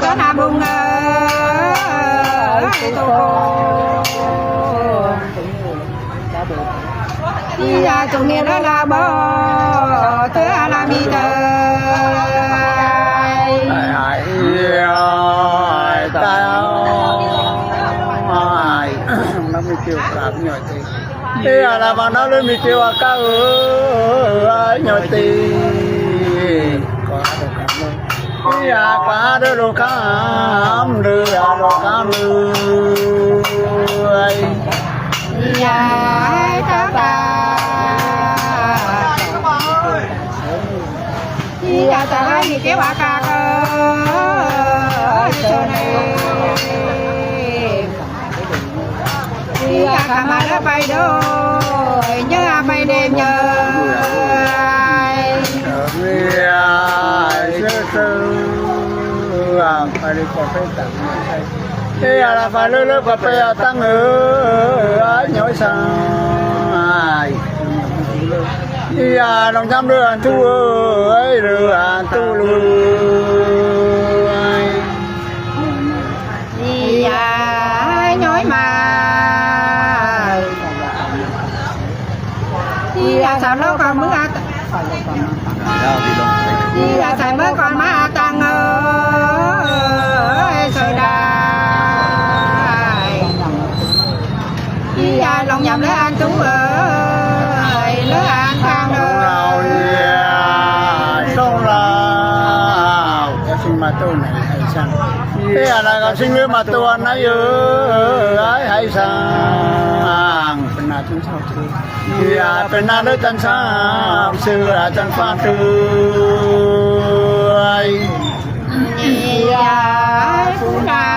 ເຈົ້ານາບຸງເອີຍ ທຸກຄົນ ທີ່ຢາຈົງມີລາລາບໍ ເທື່ອລາມີເດີ ຕາຍ ຕາຍ ຕາຍ ລາມີເກີດກາບຫຍໍ້ເຕ ເອ ອາລາມານາເລີ ມີເກວາກາເອີຍ ຍອດຕີ ກວາໂລຄາເລີ ຍາກວາເດີໂລຄາມເດີ ອາໂລຄາມເອີຍ ຍາກາຕາ ຍາຕາລາມີເກວາກາເອີຍ ໂຊເນ ຍາກາມາລະໄປໂດຍ ຍາໄປເດຍເອີຍ ເອີຍ ເອີຍ ເອີຍ ອາໄປເລີຍກໍໄປຕັງ ເອີຍ ອາລາໄປເລີຍ ເລີຍກໍໄປອາຕັງເອີຍ ຍອຍຊາຍ ຍານ້ອງຈຳເດີອັນທຸເອີຍ ເດີອັນທຸເອີຍ ຍາຍອຍມາ ທີ່ອາສາເຮົາກໍເມືອ ທີ່ອາສາເມືອກ່ອນມາອາຕັງເອີຍ ເຊີດາຍ ທີ່ອາລົງຍາມເລີອັນຕຸເອີຍ ເລີອັນທາງເອີຍ ສົງລາວ ຈະຊິງມາໂຕໄນໃຫ້ຊ່າງ ເອີ ອາລາກໍຊິງເລີມາໂຕໄນເອີຍ ໃຫ້ຊ່າງ ເປັນໜ້າທີ່ເຈົ້າ ເອີ ເປັນນາເລີຈັນຊາມ ເສືອຈັນຟ້າເອີຍ ຍາຍຜູ້ນາ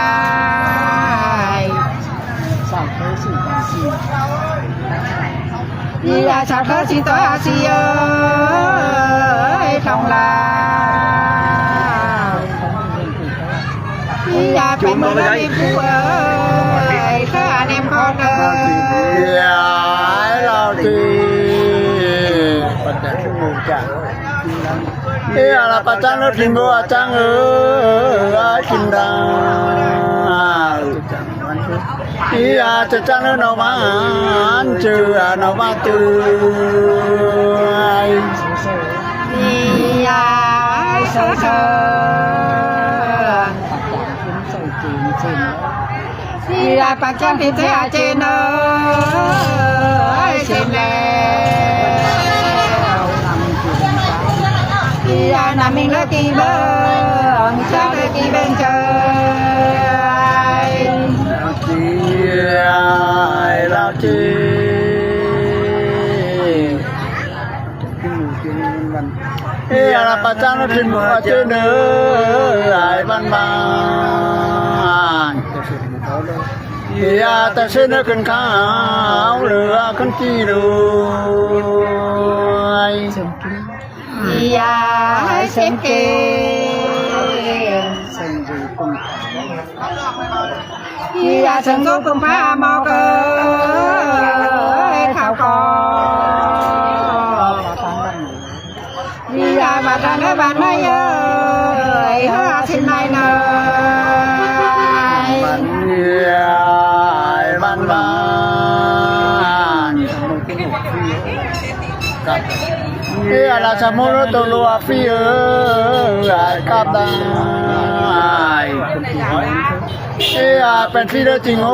ຍ ສາວເຄີຊິງກາຊິງ ຍາຍສາວເຄີຊິງໂຕອາຊີເອີຍ ທອງລາວ ຍາໄປເມືອງນີ້ຜູ້ເອີຍ ເທື່ອແນມຄອນເອີຍ ຍາຍລາວຕີ ປັດຈັກຊິງໂມຈາ ເອ ອາລາປະຈັນເລີ ທິງໂມອາຈັງເອີຍ ອາກິນດາ ເອີ ອາຈະຈັງເລີນອກມາ ອັນຈື່ອານອກມາຕື່ ຍາຍເຊີເຊີ ຍາຍປາກຈັນເປັນເຊອາເຈນເອີຍ ເຊັນແລ້ວ ຍານາມິງລະຕີເບິ່ງ ຈາກລະຕີເບິ່ງເຈີຍ ລາວຈີ ເອ ອາລາປະຈັນເນາະ ທີ່ເມືອເຈເນີ ອາຍບ້ານບ້ານ ເອີ ຢາແຕ່ເຊເນີຂຶ້ນຂາວ ເຫຼືອຂຶ້ນຈີໂດຍ ຢາເຊັນເກ ເຊັນເກ ຢາເຊີນໂຊກຸມພາໝອກເອີຍ ເຂົ້າກອງ ຢາມາທາງເອີບ້ານໃໝ່ເອີຍ ເຮີອາຊິນໃໝ່ເນີຍ ບ້ານເອີຍ ບ້ານບ້ານ ເອີ ລາຊະມຸນໂຕໂລອາຟີເອີຍ ກັບໄດ້ ເອີ ເປັນທີ່ເດີຈິງໂຫ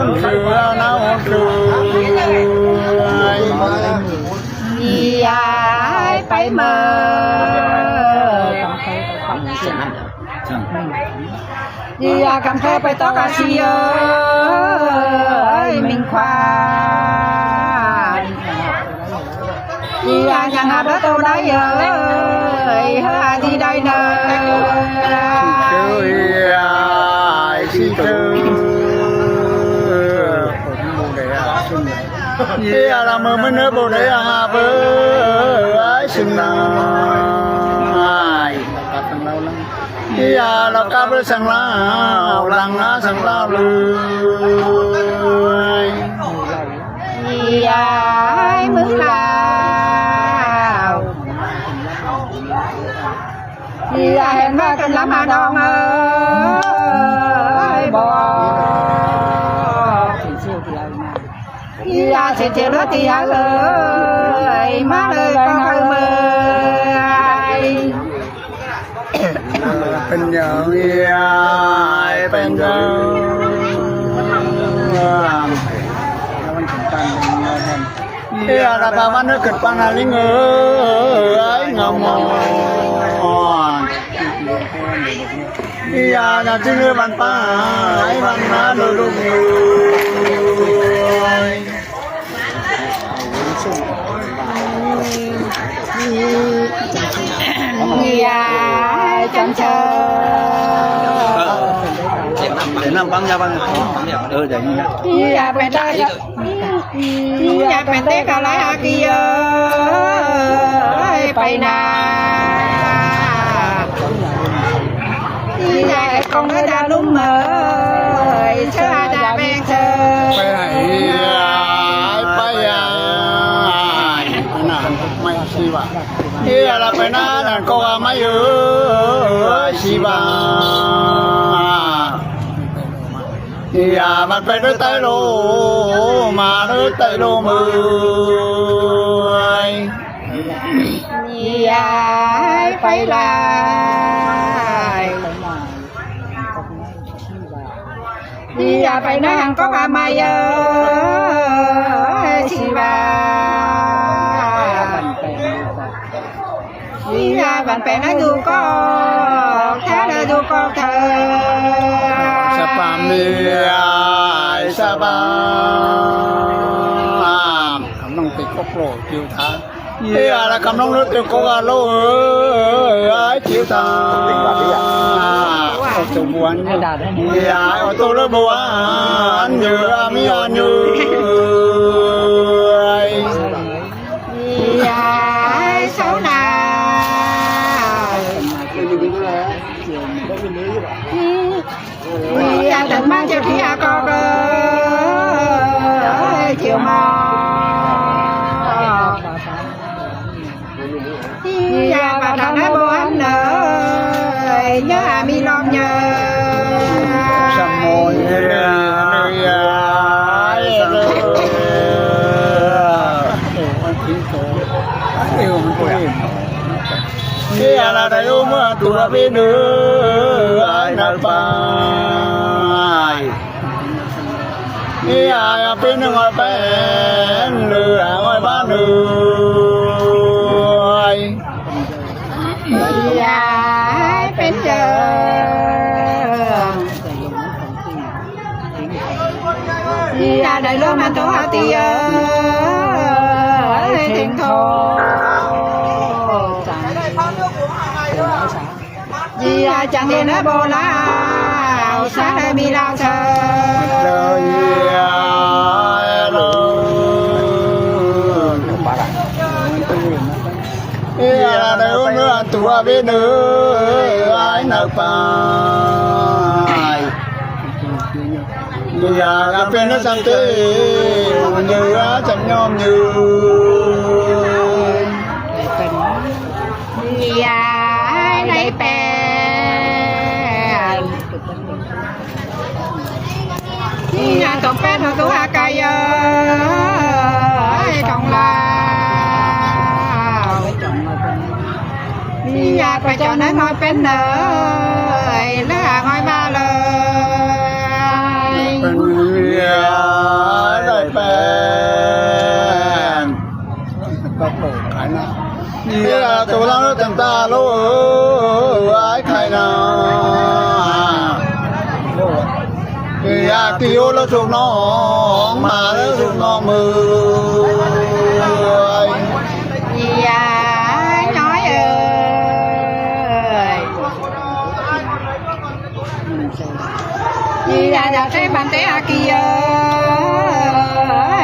ນ ເສືອໜາວໂຫນເອີຍ ຢາຍໄປເມີ ຢາກຳເທີໄປຕໍ່ກາຊີເອີຍ ມິງຄວານ ຢາຍັງຫາເບີໂຕໄດ້ເອີຍ ເຮີອາທີ່ໄດ້ເນີ ເອີຍ ອາຍຊິເທີ ເອີ ລະເມີມື້ເນີ ບໍ່ໄດ້ຫາເບີ ອາຍຊິນາຍ ຢາລາວກັບເລີຍສັງລາວ ຫຼັງນາສັງລາວເລີຍ ຢາຍເມືອງລາວ ຢາເຫັນວ່າ ລະມາດອງເອີຍ ບອກ ເອີຍ ເສຍເຈລະຕິເອີຍ ມາເລີຍກອງເອີຍ ເປັນຫຍັງເອີຍ ເປັນຫຍັງ ເອີຍ ລະບາມັນເກີດປັນນາລິງເອີຍ ງາມມອນ ເອີຍ ນາຈິງເອີຍ ມັນປາ ໃຫ້ມັນມາໂດຍລຸງເອີຍ ເອີຍ ຈັນເຊີ ເອີ ເອີ ນ້ຳປັ້ມ ຢາປັ້ມ ເອີ ຢ່າໄປຕາຍ ຢ່າໄປເຕະກະໄລອາກີເອີຍ ໄປນາ ຢ່າໄປກອງເອີຍ ດາລຸມເອີຍ ເຊີອາດາແບງເຊີ ໄປໃຫ້ ໄປໃຫ້ ນານ ໄມ້ຊີວະ ເອີ ລະໄປນານ ນັ້ນກໍວ່າໄມ້ເອີຍ ຊີວະ ຢ່າມັນໄປເດີໃຕ້ໂລ ມາເດີໃຕ້ໂລມເອີຍ ຢ່າໄປຫຼາຍ ຢ່າໄປນາງກໍວ່າໄມ້ເອີຍ ຊີວະ ສີລາບັນແປງໃນດູກອກ ແທ້ລະດູກອກເທີ ສະບາຍດີ ສະບາຍ ກຳລັງຕິດກອກໂລດຢູ່ທາງ ເອີ ລະກຳລັງລົດຕິດກອກໂລດເອີຍ ຈິວທາງ ອອໂຕບວນ ເອີ ອອໂຕລະບວນ ເອີ ອາມີອານຢູ່ ຍາຍເຊົານາ ຍາຍຕັນມາເຈົ້າທີ່ອາກອກເອີຍ ຈຽວມອ ຍາຍປາທານາບໍ່ອັນເອີຍ ຍາມີລອມເຍີ ສະໂມຍເອີຍ ຍາຍເອີຍ ເອີຍ ມັນເປັນ ເອີຍ ລະໄດ້ໂອເມືອຕົວເວເນີ ອາຍນາງປາຍ ເອີຍ ອາຍເປັນໜຶ່ງອາຍແປນ ເຫຼືອອາຍບ້ານເອີຍ ຍາຍເປັນເຈີ ຍາໄດ້ລົມມາໂຕເຮົາຕິເອີຍ ເທັງໂທ ຍາຈັງເດນະໂບລາວ ສາລະມີລາວເຊີ ເລີຍ ເອີຍ ເອີຍ ລະໄດ້ໂອເມືອຕົວເວເນີ ອາຍນາງປາຍ ຢາກເປັນສັນຕິ ເຫຼືອຈຳຍອມຢູ່ ຢາກໄດ້ແປນ ຍາຕົກແປນເຮົາຕົວຫາກາຍເອີຍ ຂອງລາວ ຍາໄປເຈົ້ານັ້ນຮອດເປັນເອີຍ ເຫຼືອຫາງອອຍມາເລີຍ ເປັນເອີຍ ໄດ້ແປນ ກະໂຕຂາຍນະ ເອີຍ ໂຕລາວຈັ່ງຕາໂລ ເອີຍ ອາຍຂາຍນາ ຢາກຕິໂອລະສຸກນ້ອງ ມາເລີຍສຸກນ້ອງເອີຍ ຍາຍນ້ອຍເອີຍ ຍາຢາກໃຊ້ບັນເຕອາກີເອີ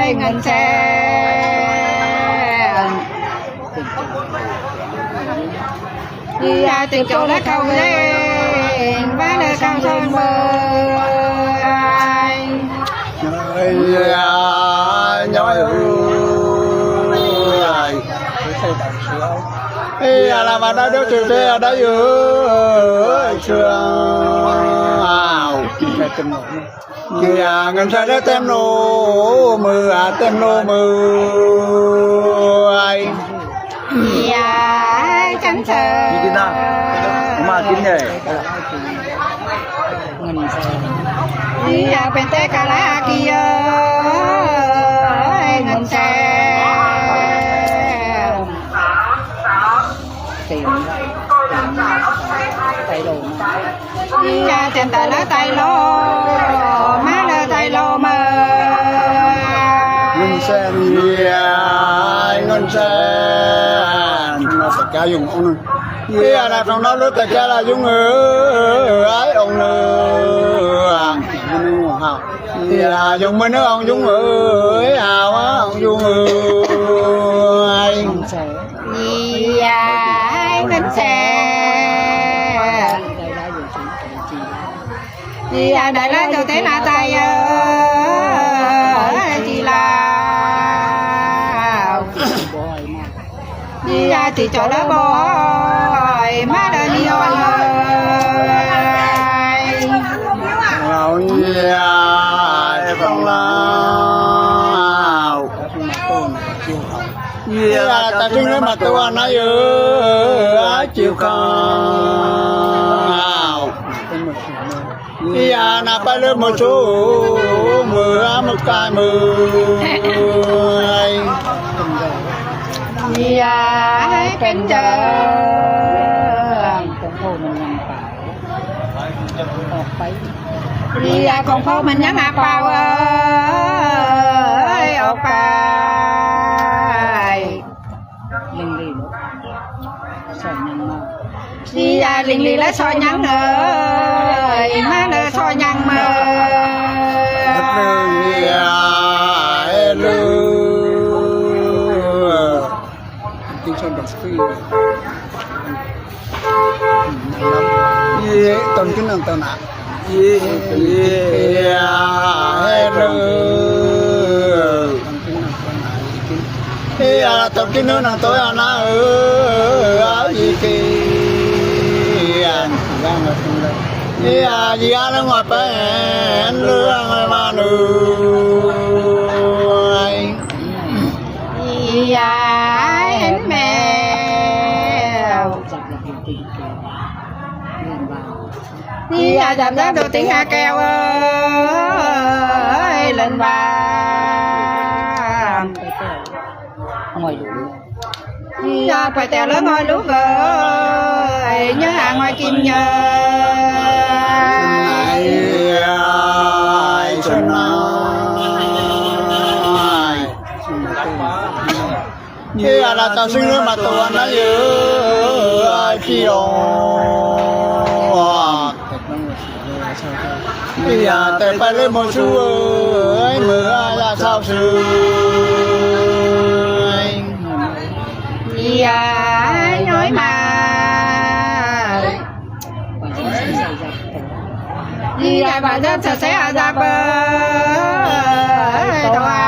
ຍ ເງິນແສນ ຍາເຕັງໂຈລະເຂົ້າເດ້ງ ມາເລີຍເຂົ້າເຊີນເບີຍ ຍາຍນ້ອຍເອີຍ ເອີຍ ອາລະວາ ໄດ້ເດີ ເຈີແທ້ໄດ້ເອີຍ ເຊື່ອ ເງິນໃຊ້ເດີ ເຕັມໂລມື ເຕັມໂລມື ເອີຍ ຍາຍຈັນເທີ ກິນນະ ມາກິນເດີ ເງິນໃຊ້ ຢາກເປັນແຕ່ກະລາກີເອີຍ ເງິນໃຊ້ ເຕັມ ເຕັມ ໄຕໂລມາ ຍາເຕັມຕາລະໄຕໂລ ມາເລີໄຕໂລມາ ເງິນແສນ ເງິນແສນ ມາຕະກາຍຸງອົງໜຶ່ງ ເວລາຂອງເຮົາເລີຕະກາລະຍຸງເອີຍ ອົງໜຶ່ງ ເວລາຍຸງມື້ໜຶ່ງ ອົງຍຸງເອີຍ ອາວ ອົງຍຸງເອີຍ ຍາຍເງິນແສນ ຍາໄດ້ລະເຈົ້າເຕນາຕາຍເອີຍ ທີ່ລາວ ຍາທີ່ເຈົ້າລະບໍ່ ມາເດີນີ້ອ່ອນເອີຍ ເອົາຍາຍຂອງລາວ ຍາຕາຈຶ່ງໄດ້ມາຕົວນາຍເອີຍ ຈິວຂາວ ຍານາໄປເລີໝູ່ຊູ ເມືອເມືອກາຍເມືອຍ ຍາໃຫ້ເປັນເດີ ຂອງເຮົາມັນຍັງປາວ ອອກໄປ ຍາຂອງເຮົາມັນຍັງຫາປາວເອີຍ ອອກໄປ ລິງລີຊອຍຍັງມາ ຊິຢາລິງລີແລະຊອຍຍັງເອີຍ ມາເດີຊອຍຍັງມາ ເອີຍ ເອີຍ ກິນຊອນດອກຟຣີ ເອີຍ ຕອນກິນນຳຕອນນະ ເອີຍ ເອີຍ ເອີຍ ເອີຍ ຕອນກິນນຳຕອນນະ ເອີຍ ອີກິນ ເອີຍ ເອີຍ ເອີຍ ເລື່ອງມາເປັນ ເລື່ອງມາເນີຍ ເອີຍ ເຫັນແມວ ນີ້ອາຈານເດີໂຕຕິງຫາແກ້ວເອີຍ ເລີນວ່າ ງອຍດູ ນີ້ອາໄປແຕ່ເລີງງອຍດູເອີຍ ເຍີຫາງອຍກິນເຍີ ເອີຍ ເຊີນນາຍ ເອີຍ ເອີຍ ລາວເຈົ້າຊິງເລີມາຕົວນະເອີຍ ພີ່ອອງ ເອີຍ ແຕ່ໄປເລີໝູ່ຊູເອີຍ ເມື່ອລາວເຊົາຊື່ ເອີຍ ຍ້ອຍມາ ຍາຍບາດເຈັບເສຍອາດາເປີດວ່າ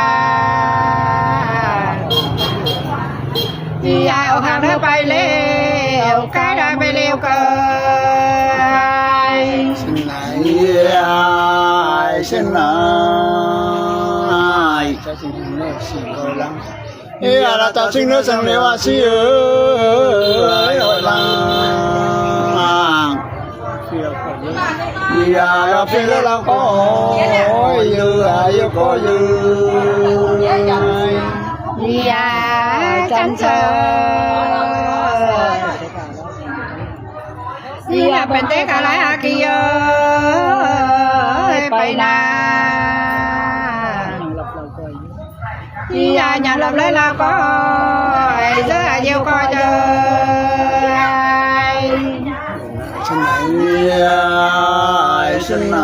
ຍາຍອອກຫາກເດີໄປເລວ ກາຍໄດ້ໄປເລວເກີຍ ສະນາຍ ຍາຍ ສະນາຍ ເອີຍ ອາລາຕາຊິງເນີສັງເນວາຊີເອີຍ ອອຍລາງ ຍາລາຟິລລາວກໍຍືອອາຍຸກໍຍືຍາຈັນເຊີຍ ເສຍເປັນເຕກະລາຍອາກິເອີຍ ໄປນາ ຍາຍາມລຳເລີລາວກໍເຈີອາຍຸກໍເຈີສະໄນສະໄນ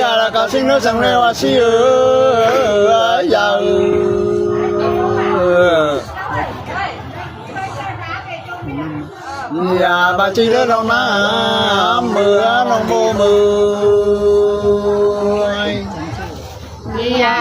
ຍາລະກະຊິງເນສັງເນວາຊິເອີຍ ຍາເອີຍ ຍາບາຈິເລີນອງນາ ເມືອນອງໂບເມືອຍ ຍາ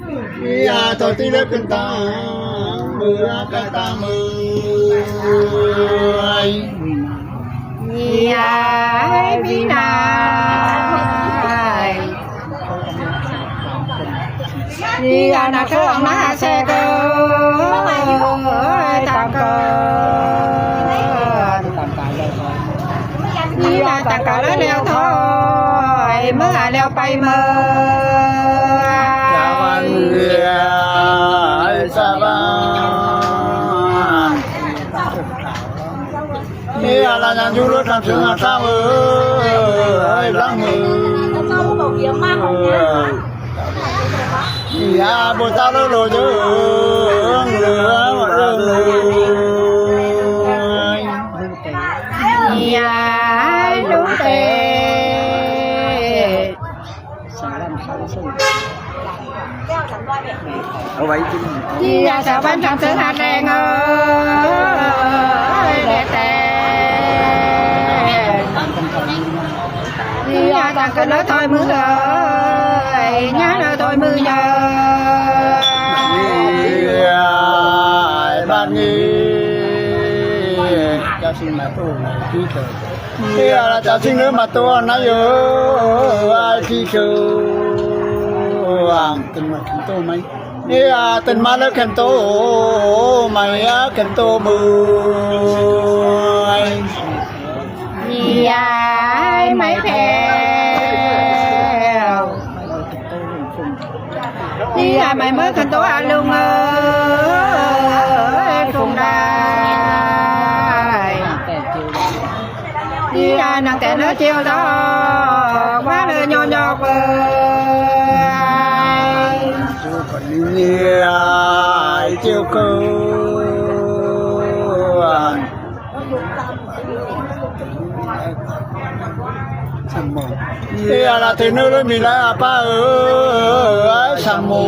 ຍາຕໍ່ທີ່ເລີກຂຶ້ນຕາມ ເມື່ອກະຕາມເອີຍ ຍາຍມີນາຍ ຍານາເຄີອອກນາແຊເກີ ຕາມເກີ ຍາຕາກະລະແລ້ວຖອຍ ເມື່ອແລ້ວໄປເມືອ ສະຫວັນເອີຍ ສະຫວັນ ເອີຍ ລະຍັງຢູ່ເລີຍທາງເທິງທາງເອີຍ ຫຼັງເອີຍ ເຈົ້າບໍ່ເອົາເບຍມາຂອງຍາ ຍາບໍ່ຕາໂລໂລເດີ ເອີ ເອີ ເອີ ຍາຍລູກເຕ ສາລຳສາລະເຊີງ ເອົາໄວ້ກິນ ຍາສາວບ້ານທາງເຊີງຫາດແດງເອີຍ ແດດແຕ ຍາຕ່າງກັນເລີຍຖອຍມືເອີຍ ຍາເລີຍຖອຍມືເອີຍ ບາດນີ້ ເຈົ້າຊິມາໂຕທີ່ເກີດ ເອີ ລະເຈົ້າຊິເລີຍມາໂຕນະເອີຍ ອ້າຍທີ່ເກີດ ເປັນມາເປັນໂຕໃໝ່ ເອີ ເປັນມາເລີຍເປັນໂຕໃໝ່ ເປັນໂຕເມືອຍ ຍາຍໄມ້ແພ້ວ ຍາຍໄມ້ເມືອຄັນໂຕອາລຸງເອີຍ ຄົງໄດ້ ຍານາງແຕ່ເນີຈຽວດອກ ມາເລີຍຍ້ອນຍອກເອີຍ ຍາຍຈຽວເກີນ ສະໝອງ ເອີ ລະເທເນີເລີຍມີລາອາປ້າເອີຍ ສະໝອ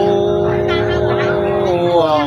ງ